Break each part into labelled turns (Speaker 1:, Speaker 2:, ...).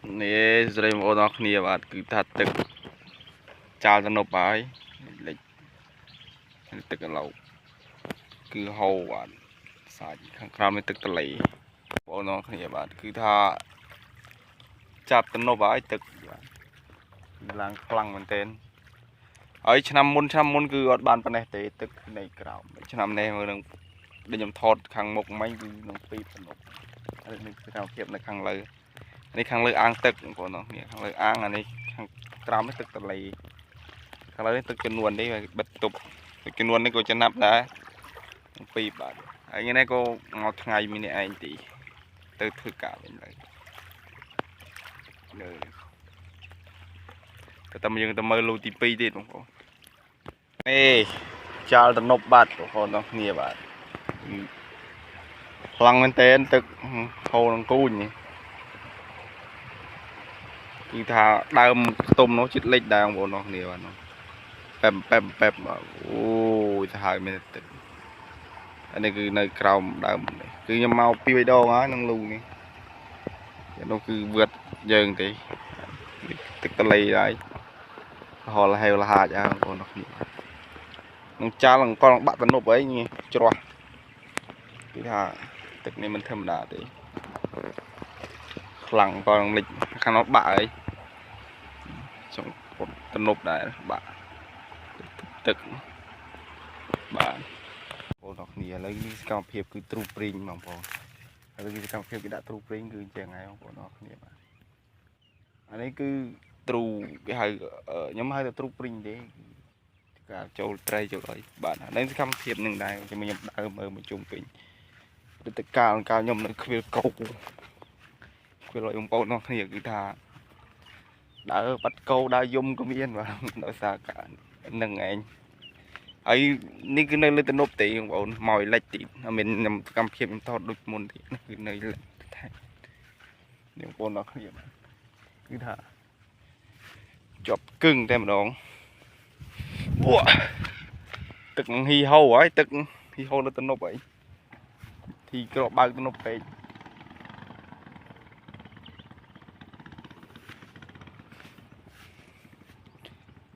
Speaker 1: នេះស្រីបងប្អូនអរគ្នាបាទគឺថាទឹកចាលទំនប់ហើយលិចទឹកកឡោគឺហូរបាទសាច់ខាងក្រោមនេះទឹកទលេបងប្អូនអរគ្នាបាទគឺថាចាប់ទំនប់ហើយទឹកបាទឡើងខ្លាំងមែនទែនហើយឆ្នាំមុនឆ្នាំមុនគឺអត់បានប៉ុណ្ណេះទេទឹកនៅក្រោមឆ្នាំនេះមើលនឹងដូចខ្ញុំថតខាងមុខមិញគឺនឹងពីទំនប់ហើយនេះសកម្មភាពនៅខាងលើនេះខាងលើអាងទឹកបងប្អូននេះខាងលើអាងអានេះខាងក្រោមនេះទឹកទលេខាងលើនេះទឹកចំនួននេះបិទទប់ទឹកចំនួននេះក៏ចំណាប់ដែរពីបាទហើយថ្ងៃនេះក៏មកថ្ងៃមាននេះឯងទីទៅធ្វើការវិញឡើយលើតែតាមយើងទៅមើលលូទី2ទៀតបងប្អូននេះចាលទំនប់បាត់បងប្អូនទាំងគ្នាបាទខ្លាំងមែនទែនទឹកហូរនឹងគូញនេះគឺថាដើមខ្ទុំនោះចិត្តលិចដែរបងប្អូនទាំងគ្នាបាទប៉ែមប៉ែមប៉ែមអូយទៅហើយមែនទឹកអានេះគឺនៅក្រោមដើមនេះគឺខ្ញុំមកពីរដងហើយនឹងលូនេះនោះគឺវឿតយើងទេទឹកតលេហើយហលហេវលហាចហើយបងប្អូនទាំងគ្នានឹងចាល់អង្គបាក់ទំនប់អីច្រោះគឺថាទឹកនេះមិនធម្មតាទេខ្លាំងក៏នឹងលិចខាងនោះបាក់អីចង់ពុតទំនប់ដែរបាក់ទឹកបាទបងប្អូនគ្នាឥឡូវនេះសកម្មភាពគឺទ្រូព្រីងបងប្អូនឥឡូវនេះសកម្មភាពគេដាក់ទ្រូព្រីងគឺអញ្ចឹងហើយបងប្អូនអរគ្នាបាទអានេះគឺទ្រូគេហៅខ្ញុំហៅថាទ្រូព្រីងទេការចូលត្រីចូលអីបាទអានេះសកម្មភាពនឹងដែរខ្ញុំដើរមើលមកជុំវិញព្រឹត្តិការណ៍កាលខ្ញុំនៅខ្វៀលកោខ្វៀលឲ្យបងប្អូនអរគ្នាគឺថាដើរបាត់កោដើរយំក៏មានបាទដោយសារការនឹងឯងហើយនេះគឺនៅលើទំនប់ទេបងប្អូនមកលិចទីអត់មានខ្ញុំកម្មភាពខ្ញុំថតដូចមុនទេគឺនៅលិចថែនេះបងប្អូនអរគ្នាបាទគឺថាជាប់គឹងតែម្ដងអូទឹកហ៊ីហូហើយទឹកហ៊ីហូនៅទំនប់អីធីក្របើកទំនប់ពេក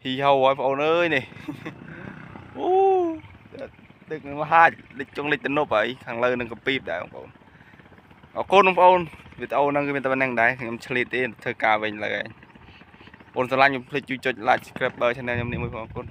Speaker 1: ហ៊ីហូហើយបងប្អូនអើយនេះអូទឹកនឹងលហាចលិចចុងលិចទំនប់ហើយខាងលើនឹងកពីបដែរបងប្អូនអរគុណបងប្អូនវីដេអូហ្នឹងគឺមានតែប៉ុណ្្នឹងដែរខ្ញុំឆ្លៀតទេធ្វើការវិញលើឯងបងស្រឡាញ់ខ្ញុំភ្លេចជួយចុច like subscribe channel ខ្ញុំនេះមួយផងអរគុណ